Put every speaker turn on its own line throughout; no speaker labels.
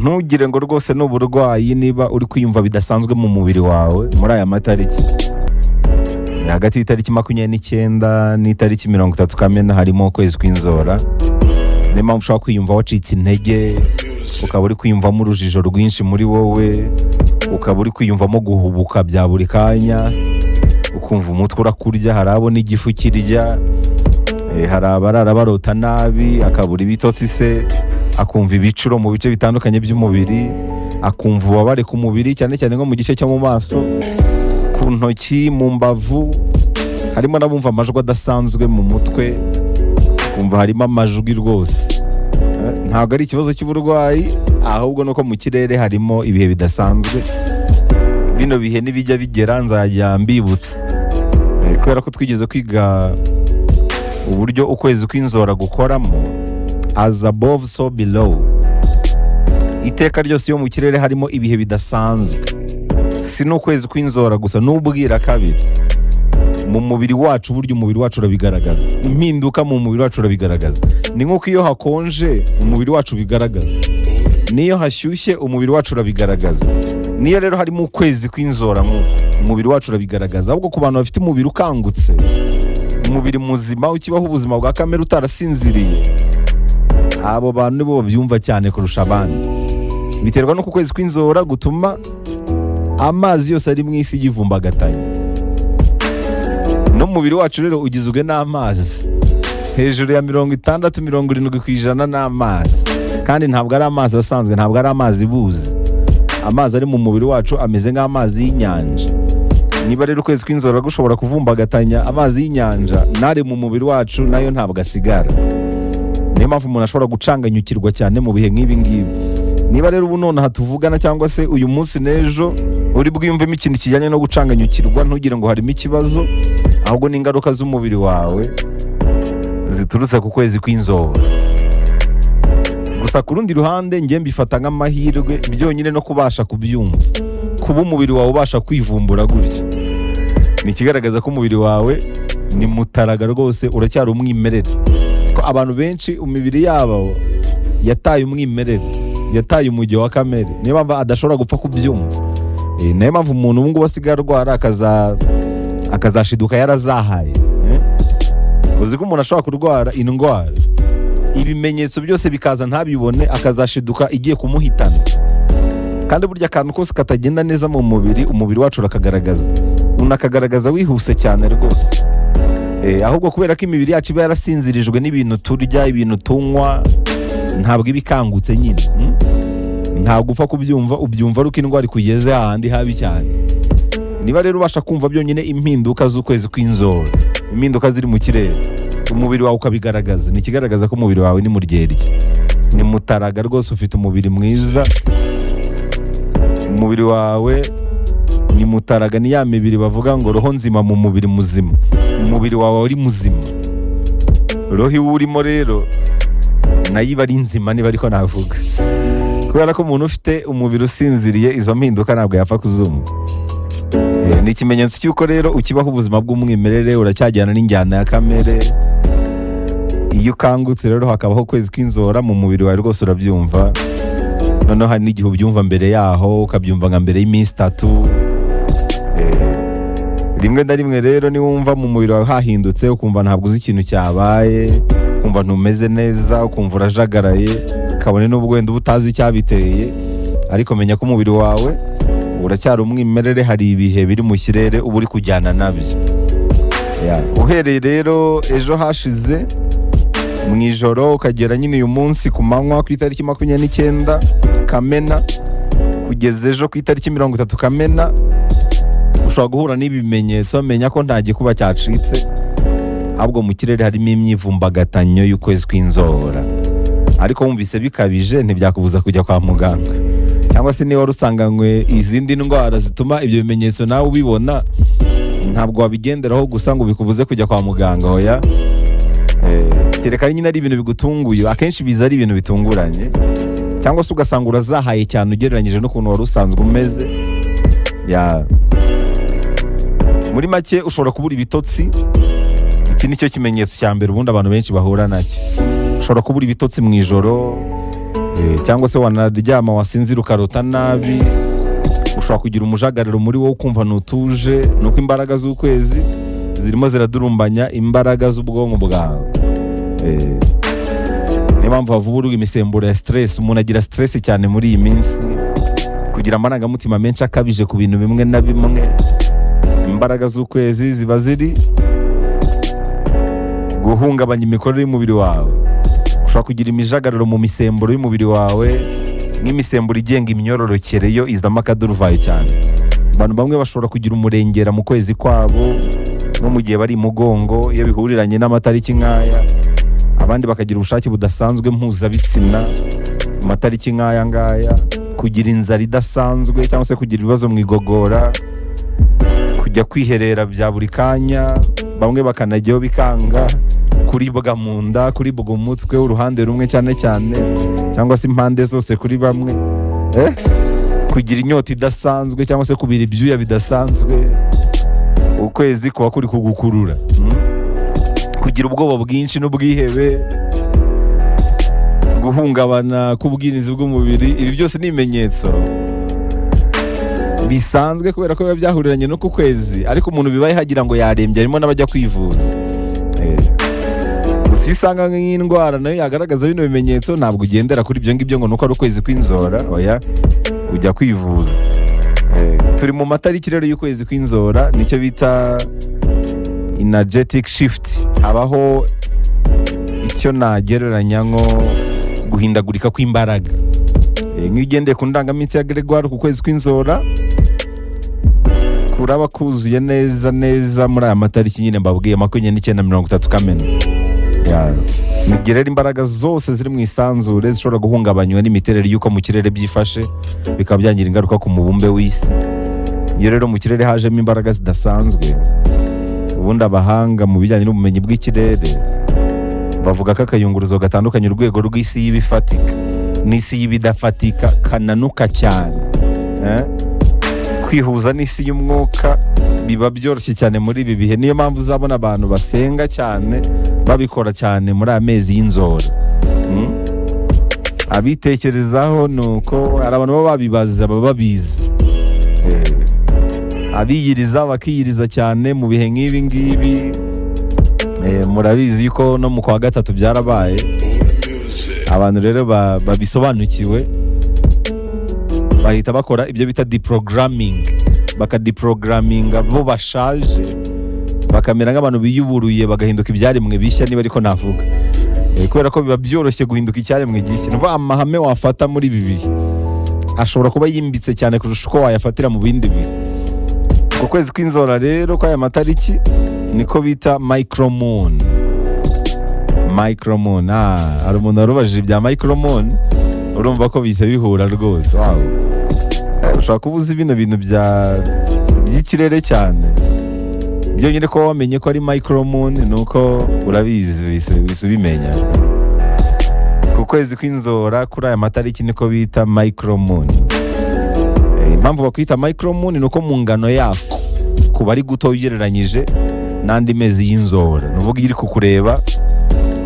Ntugire ngo rwose ni uburwayi. Niba uri kwiyumva bidasanzwe mu mubiri wawe muri aya matariki, ni hagati y'itariki 29 n'itariki 30 Kamena, harimo ukwezi kw'inzora. Niyo mpamvu ushobora kwiyumva wacitse intege, ukaba uri kwiyumvamo urujijo rwinshi muri wowe, ukaba uri kwiyumvamo guhubuka bya buri kanya, ukumva umutwe urakurya. Hari abo n'igifu kirya. Hari abarara barota nabi, akabura ibitotsi se, akumva ibicuro mu bice bitandukanye by'umubiri, akumva ububabare ku mubiri, cyane cyane nko mu gice cyo mu maso, ku ntoki, mu mbavu. Harimo n'abumva amajwi adasanzwe mu mutwe, kumva harimo amajwi rwose. Ntabwo ari ikibazo cy'uburwayi, ahubwo nuko mu kirere harimo ibihe bidasanzwe. Bino bihe nibijya bigera nzajya mbibutsa. Kubera ko twigeze kwiga uburyo ukwezi kw'inzora gukoramo, as above so below. Iteka ryose iyo mu kirere harimo ibihe bidasanzwe, si n'ukwezi kw'inzora gusa, n'ubwira kabiri mu mubiri wacu, burya umubiri wacu urabigaragaza. Impinduka mu mubiri wacu urabigaragaza. Ni nk'uko iyo hakonje umubiri wacu ubigaragaza, n'iyo hashyushye umubiri wacu urabigaragaza. Niyo rero harimo ukwezi kw'inzora nk'uko umubiri wacu urabigaragaza. Ahubwo ku bantu bafite umubiri ukangutse, umubiri muzima ukibaho ubuzima bwa kamere, utarasinziriye, abo bantu nibo babyumva cyane kurusha abandi. Biterwa n'uko ukwezi kw'inzora gutuma amazi yose ari mu isi yivumbagatanya. N'umubiri wacu rero ugizwe n'amazi, hejuru ya 60, 70% n'amazi. Kandi ntabwo ari amazi asanzwe, ntabwo ari amazi buzi. Amazi ari mu mubiri wacu ameze nk'amazi y'inyanja. Niba rero ukwezi kw'inzora gushobora kuvumbagatanya amazi y'inyanja, n'ari mu mubiri wacu nayo ntabwo asigara. Niyo mpamvu umuntu ashobora gucanganyukirwa cyane mu bihe nk'ibi ngibi. Niba rero ubu nonaha tuvugana, cyangwa se uyu munsi n'ejo, uri bwiyumvemo ikintu kijyanye no gucanganyukirwa, ntugire ngo harimo ikibazo, ahubwo ni ingaruka z'umubiri wawe ziturutse ku kwezi kw'inzora. Gusa ku rundi ruhande, njye mbifata nk'amahirwe byonyine no kubasha kubyumva. Kuba umubiri wawe ubasha kwivumbura gutya ni ikigaragaza ko umubiri wawe ni mutaraga rwose, uracyari umwimerere. Ko abantu benshi imibiri yabo yataye umwimerere, yataye umujyo wa kamere, niyo mpamvu adashobora gupfa kubyumva. Niyo mpamvu umuntu ubu ngubu asigaye arwara akazashiduka yarazahaye. Uzi ko umuntu ashobora kurwara indwara, ibimenyetso byose bikaza ntabibone, akazashiduka igiye kumuhitana? Kandi burya akantu kose katagenda neza mu mubiri, umubiri wacu urakagaragaza, unakagaragaza wihuse cyane rwose. Ahubwo kubera ko imibiri yacu iba yarasinzirijwe n'ibintu turya, ibintu tunywa, ntabwo iba ikangutse nyine, Ntabwo upfa kubyumva, ubyumva ari uko indwara ikugeze ahandi habi cyane. Niba rero ubasha kumva byonyine impinduka z'ukwezi kw'inzora, impinduka ziri mu kirere, umubiri wawe ukabigaragaza, ni ikigaragaza ko umubiri wawe ni muryerye, ni mutaraga rwose, ufite umubiri mwiza. Umubiri wawe ni mutaraga, ni ya mibiri bavuga ngo roho nzima mu mubiri muzima. Umubiri wawe uri muzima, roho iwurimo rero nayo iba ari nzima, niba ariko navuga. Kubera ko umuntu ufite umubiri usinziriye, izo mpinduka ntabwo yapfa kuzumva. Ni ikimenyetso cy'uko rero ukibaho ubuzima bw'umwimerere, uracyajyana n'injyana ya kamere. Iyo ukangutse rero hakabaho ukwezi kw'inzora, mu mubiri wawe rwose urabyumva. Noneho hari n'igihe ubyumva mbere yaho, ukabyumva nka mbere y'iminsi 3. Rimwe na rimwe rero niwumva mu mubiri wawe hahindutse, ukumva ntabwo uzi ikintu cyabaye, ukumva ntumeze neza, ukumva urajagaraye, kabone n'ubwo wenda uba utazi icyabiteye, ariko menya ko umubiri wawe uracyari umwimerere, hari ibihe biri mu kirere uba uri kujyana nabyo. Ya, uhereye rero ejo hashize mu ijoro ukagera nyine uyu munsi ku manywa ku itariki 29 Kamena, kugeza ejo ku itariki 30 Kamena, ushobora guhura n'ibimenyetso. Menya ko nta gikuba cyacitse, ahubwo mu kirere harimo imyivumbagatanyo y'ukwezi kw'inzora. Ariko wumvise bikabije, ntibyakubuza kujya kwa muganga, cyangwa se niba wari usanganywe izindi ndwara zituma ibyo bimenyetso nawe ubibona, ntabwo wabigenderaho gusa ngo bikubuze kujya kwa muganga. Hoya. Kereka nyine ari ibintu bigutunguye, akenshi biza ari ibintu bitunguranye, cyangwa se ugasanga urazahaye cyane ugereranyije n'ukuntu wari usanzwe umeze. Ya, muri make ushobora kubura ibitotsi. Iki ni cyo kimenyetso cya mbere ubundi abantu benshi bahura nacyo. Ushobora kubura ibitotsi mu ijoro. Cyangwa se wanaryama wasinzira ukarota nabi. Ushobora kugira umujagararo muri wowe, ukumva ntutuje. Ni uko imbaraga z'ukwezi zirimo ziradurumbanya imbaraga z'ubwonko bwawe. Niyo mpamvu havugururwa imisemburo ya stress. Umuntu agira stress cyane muri iyi minsi, kugira amarangamutima menshi akabije ku bintu bimwe na bimwe. Imbaraga z'ukwezi ziba ziri guhungabanya imikorere y'umubiri wawe. Ushobora kugira imijagararo mu misemburo y'umubiri wawe, nk'imisemburo igenga imyororokere yo izamo akaduruvayo cyane. Abantu bamwe bashobora kugira umurengera mu kwezi kwabo, nko mu gihe bari imugongo, iyo bihuriranye n'amatariki nk'aya. Abandi bakagira ubushake budasanzwe mpuzabitsina mu matariki nk'aya ngaya, kugira inzara idasanzwe cyangwa se kugira ibibazo mu igogora, kujya kwiherera bya buri kanya, bamwe bakanajyayo bikanga, kuribwa mu nda, kuribwa umutwe uruhande rumwe cyane cyane, cyangwa se impande zose kuri bamwe, kugira inyota idasanzwe cyangwa se kubira ibyuya bidasanzwe. Ukwezi kuba kuri kugukurura. Kugira ubwoba bwinshi n'ubwihebe, guhungabana k'ubwirinzi bw'umubiri, ibi byose ni ibimenyetso bisanzwe kubera ko biba byahuriranye no ku kwezi. Ariko umuntu bibaye hagira ngo yarembye, harimo n'abajya kwivuza. Gusa iyo usanga nk'indwara nayo yagaragaza bino bimenyetso, ntabwo ugendera kuri ibyo ngibyo ngo nuko ari ukwezi kw'inzora. Oya, ujya kwivuza. Turi mu matariki rero y'ukwezi kw'inzora, nicyo bita energetic shift. Habaho icyo nagereranya nko guhindagurika kw'imbaraga. Nk'iyo ugendeye ku ndangaminsi ya Gregoire, ku kwezi kw'inzora kuraba kuzuye neza neza muri aya matariki nyine mbabwiye, 29, 30 Kamena. Ni rero imbaraga zose ziri mu isanzure zishobora guhungabanywa n'imiterere y'uko mu kirere byifashe, bikaba byagira ingaruka ku mubumbe w'isi. Iyo rero mu kirere hajemo imbaraga zidasanzwe, ubundi abahanga mu bijyanye n'ubumenyi bw'ikirere bavuga ko akayunguruzo gatandukanye urwego rw'isi y'ibifatika n'isi y'ibidafatika kananuka cyane. Kwihuza n'isi y'umwuka biba byoroshye cyane muri ibi bihe. Niyo mpamvu uzabona abantu basenga cyane babikora cyane muri aya mezi y'inzora. Abitekerezaho ni uko hari abantu baba babibaza, baba babizi. Abiyiriza bakiyiriza cyane mu bihe nk'ibi ngibi. Murabizi yuko no mu kwa gatatu byarabaye. Abantu rero babisobanukiwe bahita bakora ibyo bita deprogramming, bakadeprogramminga bo bashaje, bakamera nk'abantu biyuburuye, bagahinduka ibyaremwe bishya, niba ariko navuga. Kubera ko biba byoroshye guhinduka icyaremwe gishya. Ni ukuvuga amahame wafata muri ibi bihe ashobora kuba yimbitse cyane kurusha uko wayafatira mu bindi bihe. Ku kwezi kw'inzora rero kw'aya matariki niko bita micromoon. Micromoon, hari umuntu warubajije ibya micromoon, urumva ko bihise bihura rwose. Wow. Ushobora kuba uzi bino bintu by'ikirere cyane. Byonyine ko wamenye ko ari micromoon ni uko urabizi, wihise ubimenya. Ku kwezi kw'inzora kuri aya matariki niko bita micromoon. Impamvu bakwita micromoon ni uko mu ngano yako kuba ari guto ugereranyije n'andi mezi y'inzora. Ni ukuvuga iyo iri kukureba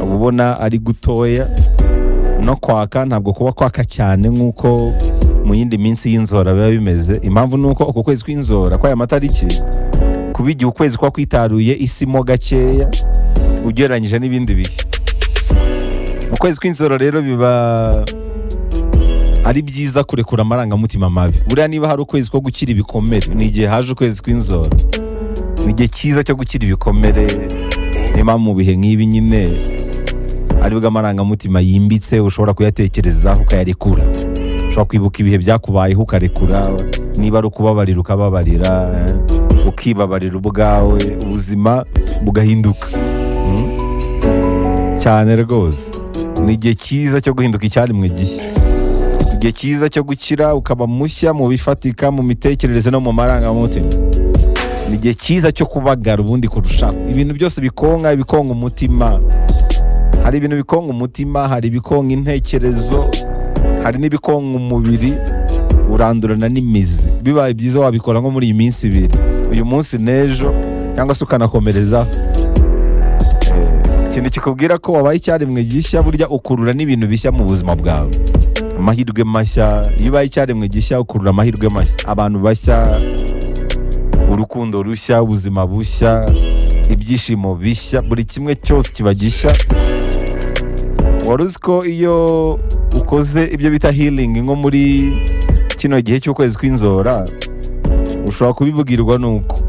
uba ubona ari gutoya, no kwaka ntabwo kuba kwaka cyane nk'uko mu yindi minsi y'inzora biba bimeze. Impamvu ni uko uku kwezi kw'inzora kw'aya matariki kuba igihe ukwezi kuba kwitaruye isi mo gakeya ugereranyije n'ibindi bihe. Mu kwezi kw'inzora rero biba ari byiza kurekura amarangamutima mabi. Buriya niba hari ukwezi ko gukira ibikomere, ni igihe haje ukwezi kw'inzora. Ni igihe cyiza cyo gukira ibikomere. Niyo mpamvu mu bihe nk'ibi nyine aribwo amarangamutima yimbitse ushobora kuyatekerezaho ukayarekura. Ushobora kwibuka ibihe byakubayeho ukarekura, niba ari ukubabarira ukababarira, ukibabarira ubwawe, ubuzima bugahinduka. Cyane rwose ni igihe cyiza cyo guhinduka icyaremwe gishya, igihe cyiza cyo gukira ukaba mushya mu bifatika, mu mitekerereze no mu marangamutima. Ni igihe cyiza cyo kubagara ubundi kurushaho ibintu byose bikonka, ibikonka umutima. Hari ibintu bikonka umutima, hari ibikonka intekerezo, hari n'ibikonka umubiri, urandurana n'imizi. Bibaye byiza wabikora nko muri iyi minsi ibiri, uyu munsi n'ejo, cyangwa se ukanakomerezaho. Ikintu kikubwira ko wabaye icyaremwe gishya, burya ukurura n'ibintu bishya mu buzima bwawe. Amahirwe mashya. Iyo ubaye icyaremwe gishya, ukurura amahirwe mashya, abantu bashya, urukundo rushya, ubuzima bushya, ibyishimo bishya, buri kimwe cyose kiba gishya. Wari uzi ko iyo ukoze ibyo bita healing nko muri kino gihe cy'ukwezi kw'inzora, ushobora kubibwirwa nuko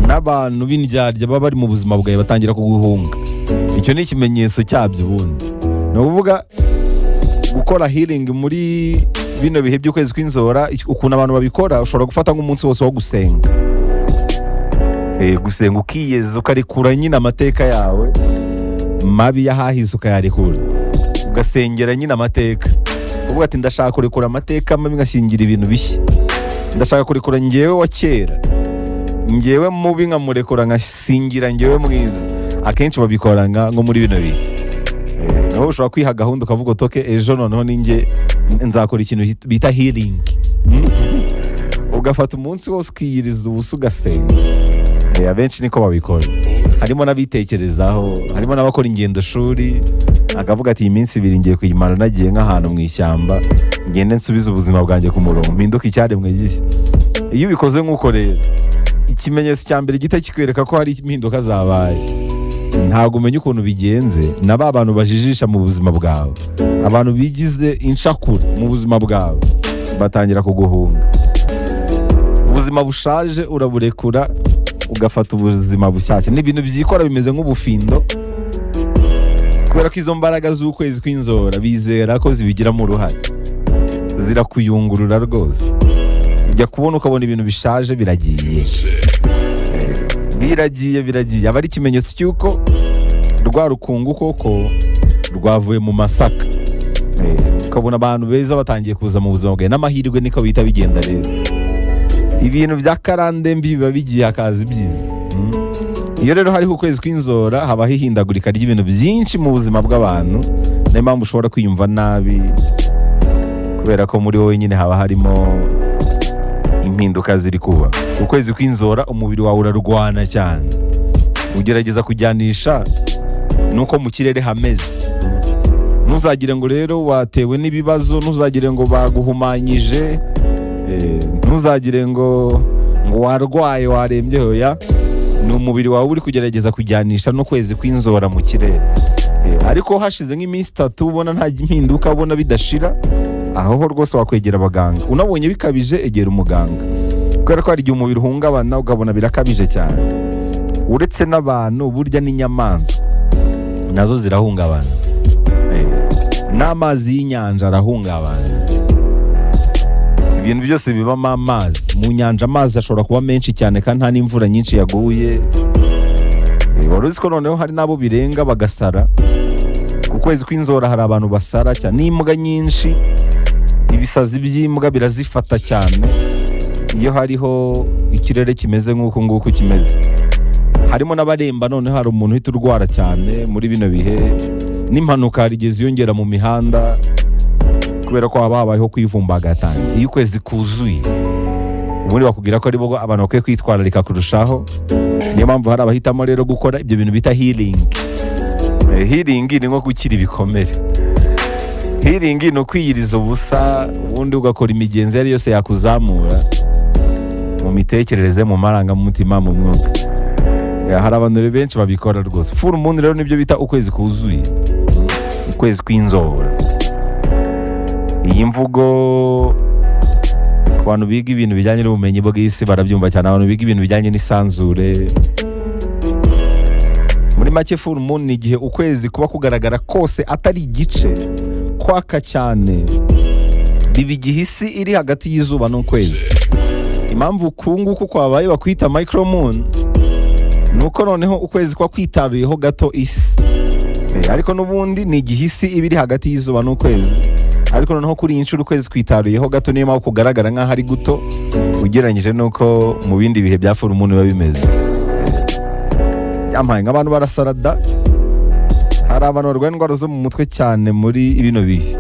n'abantu b'indyarya baba bari mu buzima bwawe batangira kuguhunga? Icyo ni ikimenyetso cyabyo. Ubundi ni ukuvuga gukora healing muri bino bihe by'ukwezi kw'inzora, ukuntu abantu babikora, ushobora gufata nk'umunsi wose wo gusenga. Gusenga ukiyeza, ukarekura nyine amateka yawe mabi y'ahahise, ukayarekura, ugasengera nyine amateka, uvuga ati: "Ndashaka kurekura amateka mabi, ngashyingira ibintu bishya. Ndashaka kurekura ngewe wa kera, ngewe mubi, nkamurekura, nkasingira ngewe mwiza." Akenshi babikora nko muri bino bihe. Nawe ushobora kwiha gahunda ukavuga uti: "Okay, ejo noneho ninjye nzakora ikintu bita healing." Ugafata umunsi wose ukiyiriza ubusa, ugasenga. Abenshi niko babikora. Harimo n'abitekerezaho, harimo n'abakora ingendo shuri, akavuga ati: "Iyi minsi 2 ngiye kuyimara nagiye nk'ahantu mu ishyamba, ngende nsubize ubuzima bwanjye ku murongo, mpinduke icyaremwe gishya." Iyo ubikoze nk'uko rero, ikimenyetso cya mbere gihita kikwereka ko hari impinduka zabaye, ntabwo umenya ukuntu bigenze, na ba bantu bajijisha mu buzima bwawe, abantu bigize inshakura mu buzima bwawe, batangira kuguhunga. Ubuzima bushaje uraburekura, ugafata ubuzima bushyashya. Ni ibintu byikora, bimeze nk'ubufindo, kubera ko izo mbaraga z'ukwezi kw'inzora bizera ko zibigiramo uruhare, zirakuyungurura rwose. Ujya kubona ukabona ibintu bishaje biragiye, biragiye, biragiye. Aba ari ikimenyetso cy'uko rwa rukungu koko rwavuye mu masaka. Ukabona abantu beza batangiye kuza mu buzima bwawe n'amahirwe. Niko bihita bigenda rero. Ibintu bya karande mbi biba bigiye, hakaza ibyiza. Iyo rero hariho ukwezi kw'inzora, habaho ihindagurika ry'ibintu byinshi mu buzima bw'abantu. Niyo mpamvu ushobora kwiyumva nabi, kubera ko muri wowe nyine haba harimo impinduka ziri kuba. Ukwezi kw'inzora, umubiri wawe urarwana cyane, ugerageza kujyanisha nuko mu kirere hameze. Ntuzagire ngo rero watewe n'ibibazo, ntuzagire ngo baguhumanyije, ntuzagire ngo warwaye, warembye. Hoya, ni umubiri wawe uri kugerageza kujyanisha n'ukwezi kw'inzora mu kirere. Ariko hashize nk'iminsi 3 ubona nta mpinduka, ubona bidashira, aho ho rwose wakwegera abaganga. Unabonye bikabije, egera umuganga, kubera ko hari igihe umubiri uhungabana ukabona birakabije cyane. Uretse n'abantu, burya n'inyamaswa nazo zirahungabana. N'amazi y'inyanja arahungabana. Ibintu byose bibamo amazi mu nyanja, amazi ashobora kuba menshi cyane kandi nta n'imvura nyinshi yaguye. Wari uzi ko noneho hari n'abo birenga bagasara ku kwezi kw'inzora? Hari abantu basara cyane, n'imbwa nyinshi, ibisazi by'imbwa birazifata cyane iyo hariho ikirere kimeze nk'uku nguku kimeze. Harimo n'abaremba. Noneho hari umuntu uhita urwara cyane muri bino bihe, n'impanuka hari igihe ziyongera mu mihanda, kubera ko haba habayeho kwivumbagatanya. Iyo ukwezi kuzuye, ubundi bakubwira ko aribwo abantu bakwiye kwitwararika kurushaho. Niyo mpamvu hari abahitamo rero gukora ibyo bintu bita healing. Healing ni nko gukira ibikomere. Healing ni ukwiyiriza ubusa, ubundi ugakora imigenzo iyo ari yose yakuzamura mu mitekerereze, mu marangamutima, mu mwuka. Hari abantu rero benshi babikora rwose. Full moon rero nibyo bita ukwezi kuzuye, ukwezi kw'inzora. Iyi mvugo, ku bantu biga ibintu bijyanye n'ubumenyi bw'isi barabyumva cyane, abantu biga ibintu bijyanye n'isanzure. Muri make, full moon ni igihe ukwezi kuba kugaragara kose, atari igice, kwaka cyane. Biba igihe isi iri hagati y'izuba n'ukwezi. Impamvu uku nguku kwabaye bakwita micro moon ni uko noneho ukwezi kuba kwitaruyeho gato isi. Ariko n'ubundi ni igihe isi iba iri hagati y'izuba n'ukwezi, ariko noneho kuri iyi nshuro ukwezi kwitaruyeho gato, niyo mpamvu kugaragara nk'aho ari guto ugereranyije n'uko mu bindi bihe bya full moon biba bimeze. Yampaye nk'abantu barasarada. Hari abantu barwaye indwara zo mu mutwe cyane muri bino bihe.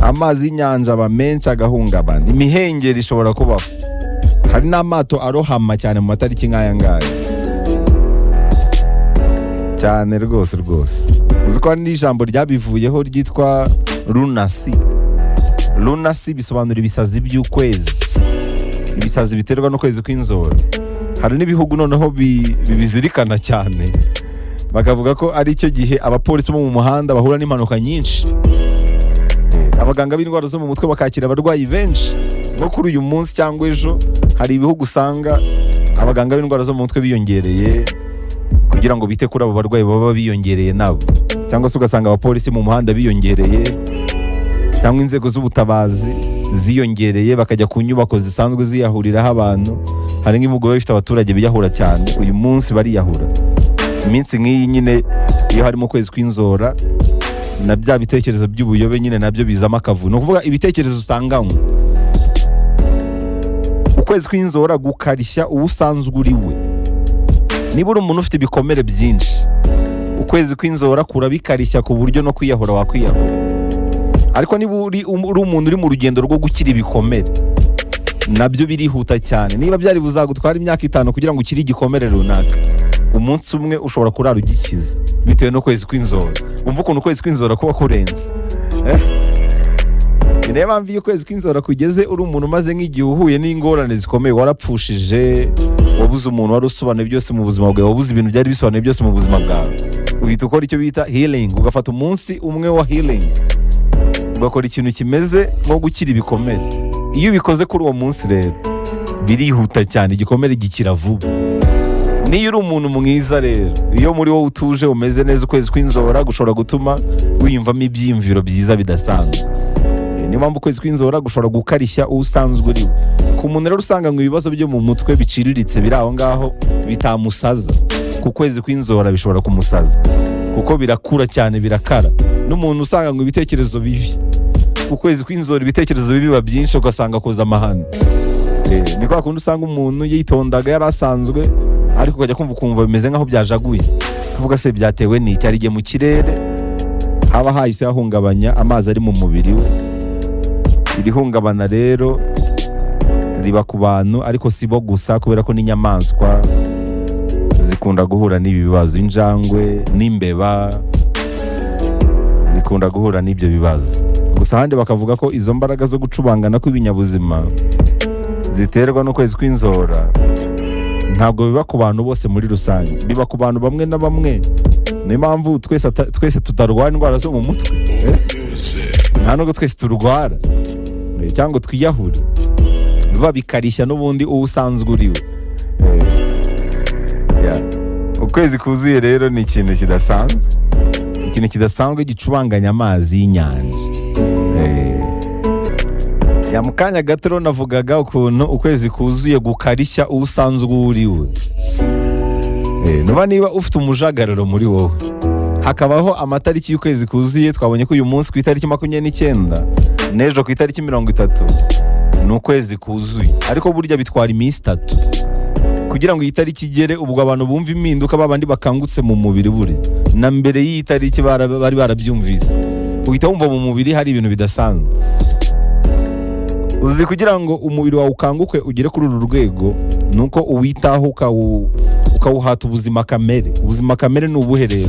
Amazi y'inyanja aba menshi, agahungabana, imihengeri ishobora kubaho, hari n'amato arohama cyane mu matariki nk'aya ngaya cyane rwose rwose. Uzi ko hari n'ijambo ryabivuyeho ryitwa lunacy. Lunacy bisobanura ibisazi by'ukwezi, ibisazi biterwa n'ukwezi kw'inzora. Hari n'ibihugu noneho bibizirikana cyane, bakavuga ko ari cyo gihe abapolisi bo mu muhanda bahura n'impanuka nyinshi, abaganga b'indwara zo mu mutwe bakakira abarwayi benshi. Nko kuri uyu munsi cyangwa ejo, hari ibihugu usanga abaganga b'indwara zo mu mutwe biyongereye kugira ngo bite kuri abo barwayi baba biyongereye nabo, cyangwa se ugasanga abapolisi mu muhanda biyongereye, cyangwa inzego z'ubutabazi ziyongereye, bakajya ku nyubako zisanzwe ziyahuriraho abantu. Hari nk'ibihugu biba bifite abaturage biyahura cyane, uyu munsi bariyahura. Iminsi nk'iyi nyine, iyo harimo ukwezi kw'inzora, na bya bitekerezo by'ubuyobe nyine nabyo bizamo akavuyo. Ni ukuvuga ibitekerezo usanganywe. Ukwezi kw'inzora gukarishya uwo usanzwe uri we. Niba uri umuntu ufite ibikomere byinshi, ukwezi kw'inzora kurabikarishya ku buryo no kwiyahura wakwiyahura. Ariko niba uri umuntu uri mu rugendo rwo gukira ibikomere, nabyo birihuta cyane. Niba byari buzagutwara imyaka 5 kugira ngo ukire igikomere runaka, umunsi umwe ushobora kurara ugikize bitewe n'ukwezi kw'inzora. Wumva ukuntu ukwezi kw'inzora kuba kurenze, eh? Ni niyo mpamvu iyo ukwezi kw'inzora kugeze, uri umuntu umaze nk'igihe uhuye n'ingorane zikomeye, warapfushije, wabuze umuntu wari usobanuye byose mu buzima bwawe, wabuze ibintu byari bisobanuye byose mu buzima bwawe, uhita ukora icyo bita healing, ugafata umunsi umwe wa healing, ugakora ikintu kimeze nko gukira ibikomere. Iyo ubikoze kuri uwo munsi rero, birihuta cyane, igikomere gikira vuba. Niyo uri umuntu mwiza rero, iyo muri wowe utuje, umeze neza, ukwezi kw'inzora gushobora gutuma wiyumvamo ibyiyumviro byiza bidasanzwe. Niyo mpamvu ukwezi kw'inzora gushobora gukarishya uwo usanzwe uri we. Ku muntu rero usanga ngo ibibazo byo mu mutwe biciriritse biri aho ngaho bitamusaza, ku kwezi kw'inzora bishobora kumusaza kuko birakura cyane, birakara. N'umuntu usanga ngo ibitekerezo bibi, ku kwezi kw'inzora ibitekerezo bibi biba byinshi, ugasanga akoze amahano. Ni kwa kundi usanga umuntu yitondaga, yari asanzwe, ariko ukajya kumva ukumva bimeze nk'aho byajaguye, kuvuga se byatewe n'iki? Hari igihe mu kirere haba hahise hahungabanya amazi ari mu mubiri we. Iri hungabana rero riba ku bantu, ariko si bo gusa, kubera ko n'inyamaswa zikunda guhura n'ibi bibazo. Injangwe n'imbeba zikunda guhura n'ibyo bibazo. Gusa ahandi bakavuga ko izo mbaraga zo gucubangana kw'ibinyabuzima ziterwa n'ukwezi kw'inzora ntabwo biba ku bantu bose muri rusange, biba ku bantu bamwe na bamwe. Niyo mpamvu twese tutarwara indwara zo mu mutwe, eh? Nta nubwo twese turwara, cyangwa ngo twiyahure. Biba bikarishya n'ubundi uwo usanzwe uri we. Yeah. Ukwezi kuzuye rero ni ikintu kidasanzwe, ikintu kidasanzwe gicubanganya amazi y'inyanja. Ya, mu kanya gato rero navugaga ukuntu ukwezi kuzuye gukarishya uwo usanzwe uri we. Nuba niba ufite umujagararo muri wowe, hakabaho amatariki y'ukwezi kuzuye, twabonye ko uyu munsi ku itariki 29 n'ejo ku itariki 30 ni ukwezi kuzuye. Ariko burya bitwara iminsi 3 kugira ngo iyi tariki igere. Ubwo abantu bumva impinduka, babandi bakangutse mu mubiri, buri na mbere y'iyi tariki bari barabyumvise, uhita wumva mu mubiri hari ibintu bidasanzwe. Uzi kugira ngo umubiri wawe ukanguke ugere kuri uru rwego, ni uko uwitaho, ukawuhata ubuzima kamere. Ubuzima kamere ni ubuhe rero?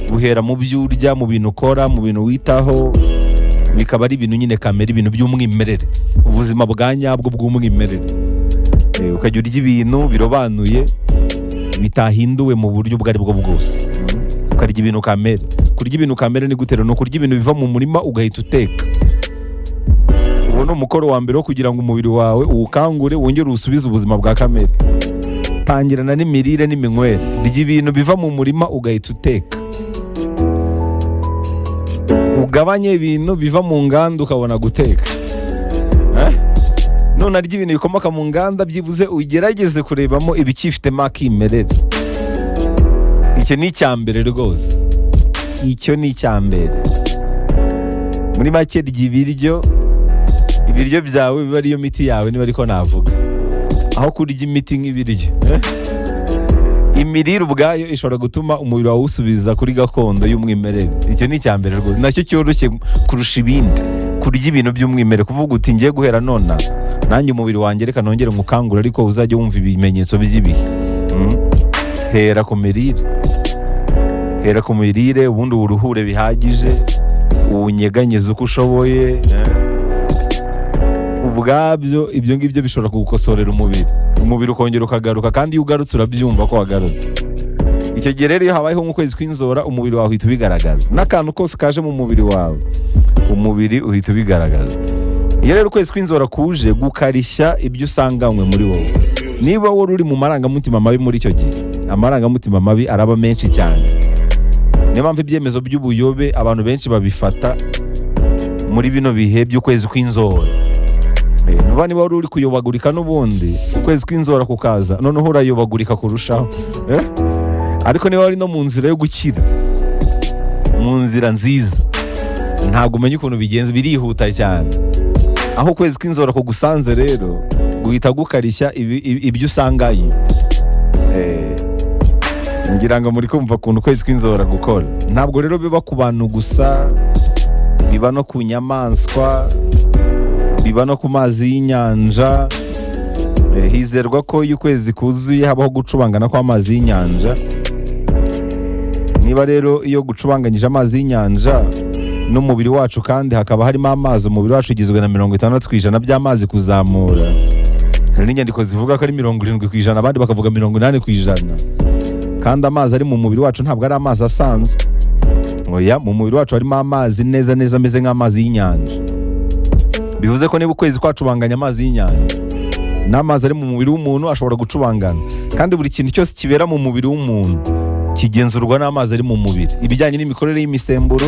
Buhera mu byo urya, mu bintu ukora, mu bintu witaho, bikaba ari ibintu nyine kamere, ibintu by'umwimerere, ubuzima bwa nyabwo bw'umwimerere. Ukajya urya ibintu birobanuye, bitahinduwe mu buryo ubwo ari bwo bwose. Ukarya ibintu kamere. Kurya ibintu kamere ni gute rero? Ni ukurya ibintu biva mu murima ugahita uteka. Uwo ni umukoro wa mbere wo kugira ngo umubiri wawe uwukangure, wongere uwusubize ubuzima bwa kamere. Tangirana n'imirire n'iminywere. Rya ibintu biva mu murima ugahita uteka, ugabanye ibintu biva mu nganda ukabona guteka. Eh? Nunarya ibintu bikomoka mu nganda, byibuze ugerageze kurebamo ibikifitemo akimerere. Icyo ni icya mbere rwose, icyo ni icya mbere. Muri make, rya ibiryo byawe biba ariyo miti yawe, niba ariko navuga, aho kurya imiti nk'ibiryo, eh? Imirire ubwayo ishobora gutuma umubiri wawe uwusubiza kuri gakondo y'umwimerere. Icyo ni icya mbere rwose, nacyo cyoroshye kurusha ibindi. Kurya ibintu by'umwimerere, kuvuga uti: "Ngiye guhera nona nanjye umubiri wanjye reka nongere ngukangure, ariko uzajye wumva ibimenyetso by'ibihe." Hera ku mirire. Hera ku mirire, ubundi uwuruhure bihagije, uwunyeganyeze uko ushoboye. Ubwabyo ibyo ngibyo bishobora kugukosorera umubiri, umubiri ukongera ukagaruka, kandi iyo ugarutse urabyumva ko wagarutse. Icyo gihe rero iyo habayeho nk'ukwezi kw'inzora, umubiri wawe uhita ubigaragaza, n'akantu kose kaje mu mubiri wawe, umubiri uhita ubigaragaza. Iyo rero ukwezi kw'inzora kuje gukarishya ibyo usanganywe muri wowe, niba wari uri mu marangamutima mabi muri icyo gihe, amarangamutima mabi araba menshi cyane. Niyo mpamvu ibyemezo by'ubuyobe abantu benshi babifata muri bino bihe by'ukwezi kw'inzora. Nuba niba wari uri kuyobagurika n'ubundi, ukwezi kw'inzora kukaza, noneho urayobagurika kurushaho. Ariko niba wari no mu nzira yo gukira, mu nzira nziza, ntabwo umenya ukuntu bigenza, birihuta cyane. Aho ukwezi kw'inzora kugusanze rero, guhita gukarishya ibyo usanganye. Ngira ngo muri kumva ukuntu ukwezi kw'inzora gukora. Ntabwo rero biba ku bantu gusa, biba no ku nyamaswa, biba no ku mazi y'inyanja. Hizerwa ko iyo ukwezi kuzuye habaho gucubangana kw'amazi y'inyanja. Niba rero iyo gucubanganyije amazi y'inyanja n'umubiri wacu, kandi hakaba harimo amazi, umubiri wacu ugizwe na 60% by'amazi kuzamura. Hari n'inyandiko zivuga ko ari 70%, abandi bakavuga 80%. Kandi amazi ari mu mubiri wacu ntabwo ari amazi asanzwe, oya. Mu mubiri wacu harimo amazi neza neza ameze nk'amazi y'inyanja. Bivuze ko niba ukwezi kwacubanganya amazi y'inyanja, n'amazi ari mu mubiri w'umuntu ashobora gucubangana. Kandi buri kintu cyose kibera mu mubiri w'umuntu kigenzurwa n'amazi ari mu mubiri: ibijyanye n'imikorere y'imisemburo,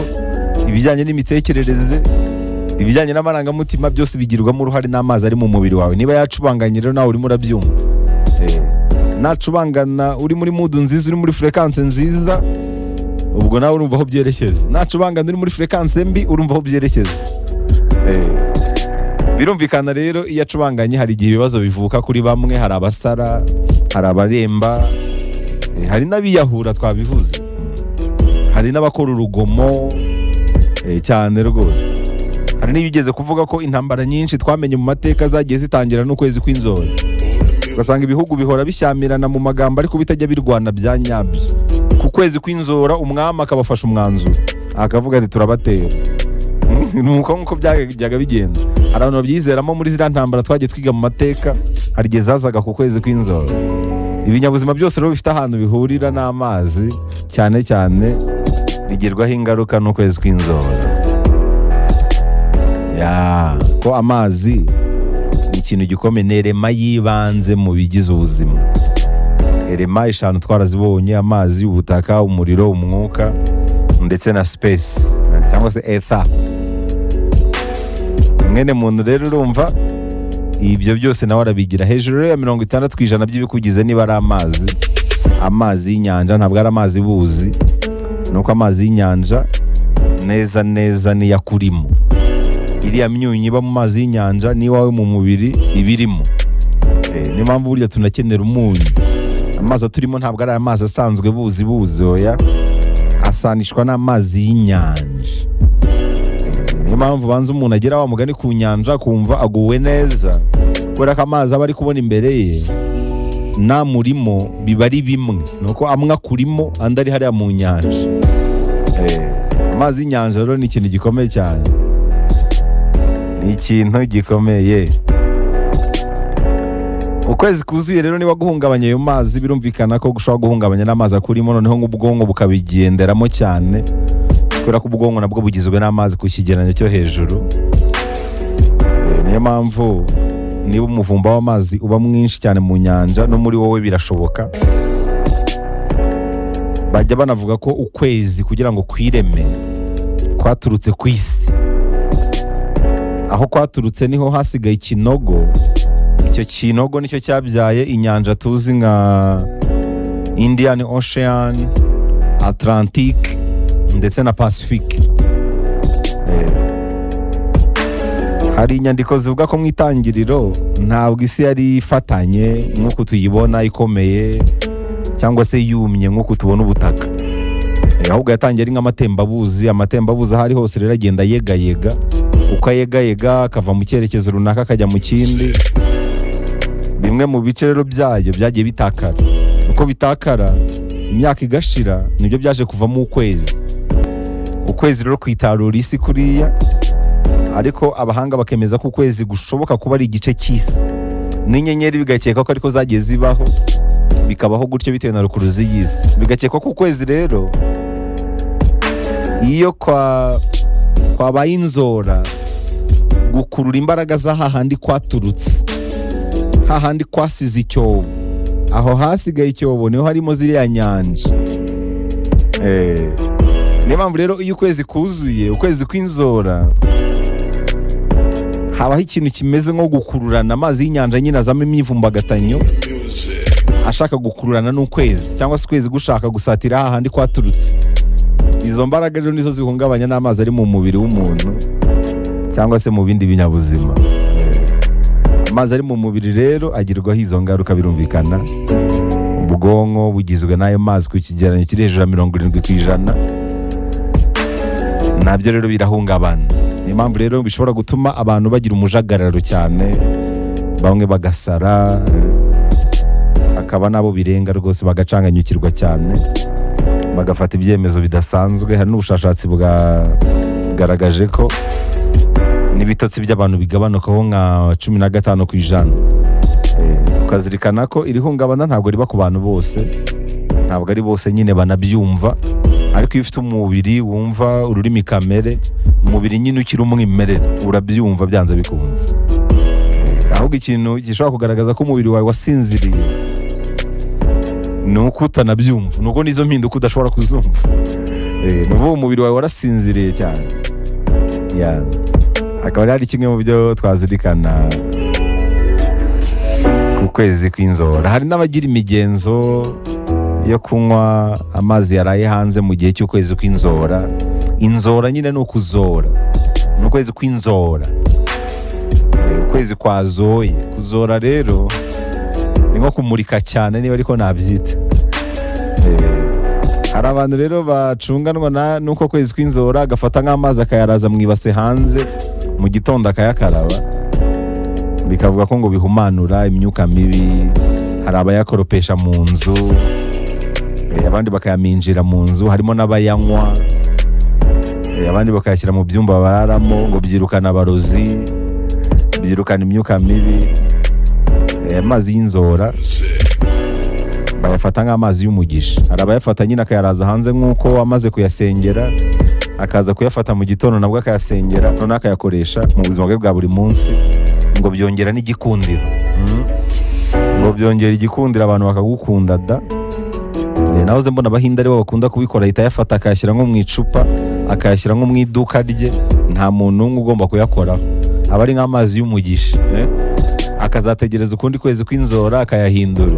ibijyanye n'imitekerereze, ibijyanye n'amarangamutima, byose bigirwamo uruhare n'amazi ari mu mubiri wawe. Niba yacubanganye rero, nawe urimo urabyumva. Nacubangana uri muri mood nziza, uri muri fréquence nziza, ubwo nawe urumva aho byerekeza. Nacubangana uri muri fréquence mbi, urumva aho byerekeza. Birumvikana rero, iyo acubanganye hari igihe ibibazo bivuka kuri bamwe. Hari abasara, hari abaremba, hari n'abiyahura twabivuze, hari n'abakora urugomo, cyane rwose. Hari n'ibigeze kuvuga ko intambara nyinshi twamenye mu mateka zagiye zitangira n'ukwezi kw'inzora. Ugasanga ibihugu bihora bishyamirana mu magambo ariko bitajya birwana bya nyabyo. Ku kwezi kw'inzora umwami akabafasha umwanzuro, akavuga ati: "Turabatera." Nuko nkuko byajyaga bigenda. Hari abantu babyizeramo muri ziriya ntambara twagiye twiga mu mateka, hari igihe zazaga ku kwezi kw'inzora. Ibinyabuzima byose rero bifite ahantu bihurira n'amazi cyane cyane bigirwaho ingaruka n'ukwezi kw'inzora. Ya ko amazi ni ikintu gikomeye, ni élément y'ibanze mu bigize ubuzima. Éléments eshanu twarazibonye: amazi, ubutaka, umuriro, umwuka ndetse na space cyangwa se ether. Mwene muntu rero, urumva ibyo byose nawe arabigira. Hejuru rero ya 60% by'ibikugize niba ari amazi, amazi y'inyanja, ntabwo ari amazi buzi, ni uko amazi y'inyanja neza neza niyo akurimo. Iriya myunyu iba mu mazi y'inyanja n'iwawe mu mubiri iba irimo. Niyo mpamvu burya tunakenera umunyu. Amazi aturimo ntabwo ari amazi asanzwe buzi buzi, oya, asanishwa n'amazi y'inyanja. Niyo mpamvu banza umuntu agera wa mugani ku nyanja akumva aguwe neza, kubera ko amazi aba ari kubona imbere ye namurimo biba ari bimwe, ni uko amwe akurimo andi ari hariya mu nyanja. Amazi y'inyanja rero ni ikintu gikomeye cyane, ni ikintu gikomeye. Ukwezi kuzuye rero niba guhungabanya ayo mazi, birumvikana ko gushobora guhungabanya n'amazi akurimo, noneho nk'ubwonko bukabigenderamo cyane, kubera ko ubwonko nabwo bugizwe n'amazi ku kigereranyo cyo hejuru. Niyo mpamvu niba umuvumba w'amazi uba mwinshi cyane mu nyanja, no muri wowe birashoboka. Bajya banavuga ko ukwezi kugira ngo kwireme kwaturutse ku isi. Aho kwaturutse niho hasigaye ikinogo. Icyo kinogo nicyo cyabyaye inyanja tuzi nka Indian Ocean, Atlantic ndetse na Pacific. Hari inyandiko zivuga ko mu itangiriro ntabwo isi yari ifatanye nk'uko tuyibona ikomeye cyangwa se yumye nk'uko tubona ubutaka. Ahubwo yatangiye ari nk'amatembabuzi. Amatembabuzi aho ari hose rero agenda yegayega. Uko ayegayega akava mu cyerekezo runaka akajya mu kindi, bimwe mu bice rero byayo byagiye bitakara. Uko bitakara Imyaka igashira, nibyo byaje kuvamo ukwezi. Ukwezi rero kwitarura isi kuriya, ariko abahanga bakemeza ko ukwezi gushoboka kuba ari igice cy'isi, n'inyenyeri bigakekwa ko ariko zagiye zibaho, bikabaho gutyo bitewe na rukuruzi y'isi. Bigakekwa ko ukwezi rero iyo kwabaye inzora, gukurura imbaraga za hahandi kwaturutse, hahandi kwasize icyobo. Aho hasigaye icyobo niho harimo ziriya nyanja. Niyo mpamvu rero iyo ukwezi kuzuye, ukwezi kw'inzora, habaho ikintu kimeze nko gukururana. Amazi y'inyanja nyine azamo imyivumbagatanyo, ashaka gukururana n'ukwezi, cyangwa se ukwezi gushaka gusatira hahandi kwaturutse. Izo mbaraga rero nizo zihungabanya n'amazi ari mu mubiri w'umuntu cyangwa se mu bindi binyabuzima. Amazi ari mu mubiri rero agirwaho izo ngaruka. Birumvikana, ubwonko bugizwe n'ayo mazi ku kigereranyo kiri hejuru ya 70%. Nabyo rero birahungabana. Niyo mpamvu rero bishobora gutuma abantu bagira umujagararo cyane, bamwe bagasara, hakaba n'abo birenga rwose bagacanganyukirwa cyane, bagafata ibyemezo bidasanzwe. Hari n'ubushakashatsi bwagaragaje ko n'ibitotsi by'abantu bigabanukaho nka 15%. Ukazirikana ko iri hungabana ntabwo riba ku bantu bose, ntabwo ari bose nyine banabyumva. Ariko iyo ufite umubiri wumva ururimi kamere, umubiri nyine ukiri umwimerere, urabyumva byanze bikunze. Ahubwo ikintu gishobora kugaragaza ko umubiri wawe wasinziriye ni uko utanabyumva, ni uko n'izo mpinduka udashobora kuzumva. Ni ukuvuga umubiri wawe warasinziriye cyane. Yeah. Akaba ari kimwe mu byo twazirikana ku kwezi kw'inzora. Hari n'abagira imigenzo yo kunywa amazi yaraye hanze mu gihe cy'ukwezi kw'inzora. Inzora nyine ni ukuzora, ni ukwezi kw'inzora. Ukwezi kwazoye. Kuzora rero ni nko kumurika cyane, niba ariko nabyita. Hari abantu rero bacunganwa n'uko kwezi kw'inzora, agafata nk'amazi akayaraza mu ibase hanze, mu gitondo akayakaraba, bikavuga ko ngo bihumanura imyuka mibi. Hari abayakoropesha mu nzu, abandi bakayaminjira mu nzu, harimo n'abayanywa, abandi bakayashyira mu byumba bararamo, ngo byirukana abarozi, byirukana imyuka mibi. Amazi y'inzora bayafata nk'amazi y'umugisha. Hari abayafata nyine akayaraza hanze nk'uko amaze kuyasengera, akaza kuyafata mu gitondo nabwo akayasengera, noneho akayakoresha mu buzima bwe bwa buri munsi, ngo byongera n'igikundiro. Ngo byongera igikundiro, abantu bakagukunda da. Nahoze mbona Abahinde aribo bakunda kubikora. Ahita ayafata akayashyira nko mu icupa, akayashyira nko mu iduka rye, nta muntu n'umwe ugomba kuyakoraho, aba ari nk'amazi y'umugisha. Akazategereza ukundi kwezi kw'inzora akayahindura.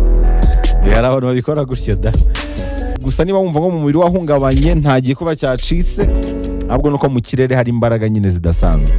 Hari abantu babikora gutyo da. Gusa niba wumva nko mu mubiri wahungabanye, nta gikuba cyacitse, ahubwo nuko mu kirere hari imbaraga nyine zidasanzwe.